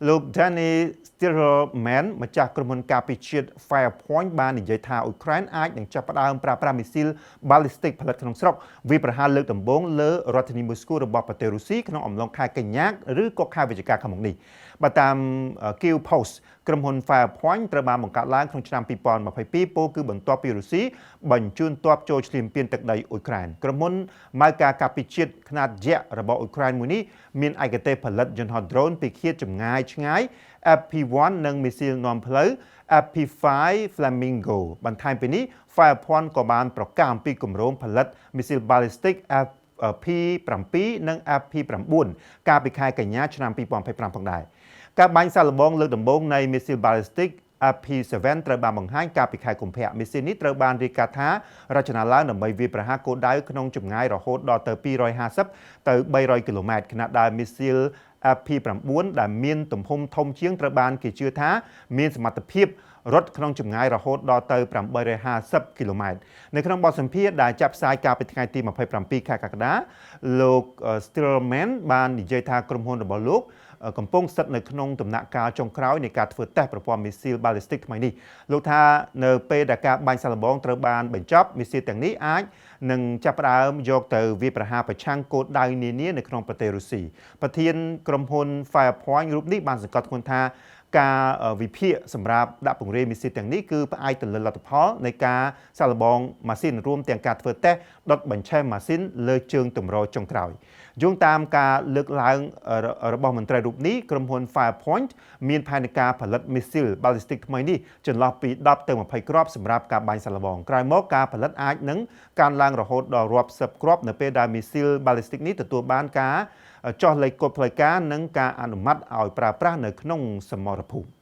លោក Danny Stillerman ម្ចាស់ក្រុមហ៊ុនការពារជាតិ Firepoint បាននិយាយថាអ៊ុយក្រែនអាចនឹងចាប់ផ្ដើមប្រើប្រាស់មីស៊ីល ballistic ផលិតក្នុងស្រុកវាយប្រហារលើកដំបូងលើរដ្ឋធានីមូស្គូរបស់ប្រទេសរុស្ស៊ីក្នុងអំឡុងខែកញ្ញាឬក៏ខែវិច្ឆិកាខាងមុខនេះបើតាម Kyiv Post ក្រុមហ៊ុន Firepoint ត្រូវបានបង្កើតឡើងក្នុងឆ្នាំ2022ពោលគឺបន្ទាប់ពីរុស្ស៊ីបញ្ជូនទ័ពចូលឈ្លានពានទឹកដីអ៊ុយក្រែនក្រុមហ៊ុនម៉ៅការការពារជាតិខ្នាតយក្សរបស់អ៊ុយក្រែនមួយនេះមានឯកទេសផលិតយន្តហោះ drone ពីឃ្លាតចម្ងាយឆ្ងាយ FP1 និងមីស៊ីលនាំផ្លូវ FP5 Flamingo បន្ថែមពីនេះ Firepoint ក៏បានប្រកាសអំពីគម្រោងផលិតមីស៊ីល ballistic FP7 និង FP9 កាលពីខែកញ្ញាឆ្នាំ2025ផងដែរការបាញ់សាកល្បងលើកដំបូងនៃមីស៊ីល ballistic FP7 ត្រូវបានបង្ហាញកាលពីខែកុម្ភៈមីស៊ីលនេះត្រូវបានរាយការណ៍ថារចនាឡើងដើម្បីវាយប្រហារគោលដៅក្នុងចម្ងាយរហូតដល់ទៅ250ទៅ300គីឡូម៉ែត្រខណៈដែលមីស៊ីល FP9 ដែលមានទំហំធំជាងត្រូវបានគេជឿថាមានសមត្ថភាពរត់ក្នុងចម្ងាយរហូតដល់ទៅ850គីឡូម៉ែត្រនៅក្នុងបទសម្ភាសន៍ដែលចាក់ផ្សាយកាលពីថ្ងៃទី27ខែកក្កដាលោក Stillerman បាននិយាយថាក្រុមហ៊ុនរបស់លោកកំពុងស្ថិតនៅក្នុងដំណាក់កាលចុងក្រោយនៃការធ្វើតេស្តប្រព័ន្ធមីស៊ីល ballistic ថ្មីនេះលោកថានៅពេលដែលការបាញ់សាកល្បងត្រូវបានបញ្ចប់មីស៊ីលទាំងនេះអាចនឹងចាប់ផ្ដើមយកទៅវាយប្រហារប្រឆាំងគោលដៅនានានៅក្នុងប្រទេសរុស្ស៊ីប្រធានក្រុមហ៊ុន Firepoint រូបនេះបានសង្កត់ធ្ងន់ថាការវិភាគសម្រាប់ដាក់ពង្រាយមីស៊ីលទាំងនេះគឺផ្អែកទៅលើលទ្ធផលនៃការសាកល្បងម៉ាស៊ីនរួមទាំងការធ្វើតេស្តដុតបញ្ឆេះម៉ាស៊ីនលើជើងទម្រចុងក្រោយយោងតាមការលើកឡើងរបស់មន្ត្រីរូបនេះក្រុមហ៊ុន Firepoint មានផែនការផលិតមីស៊ីល ballistic ថ្មីនេះចន្លោះពី10ទៅ20គ្រាប់សម្រាប់ការបាញ់សាកល្បងក្រោយមកការផលិតអាចនឹងកើនឡើងរហូតដល់រាប់សិបគ្រាប់នៅពេលដែលមីស៊ីល ballistic នេះទទួលបានការចុះលេខកូដផ្លូវការនិងការអនុម័តឲ្យប្រើប្រាស់នៅក្នុងសមរភូមិ។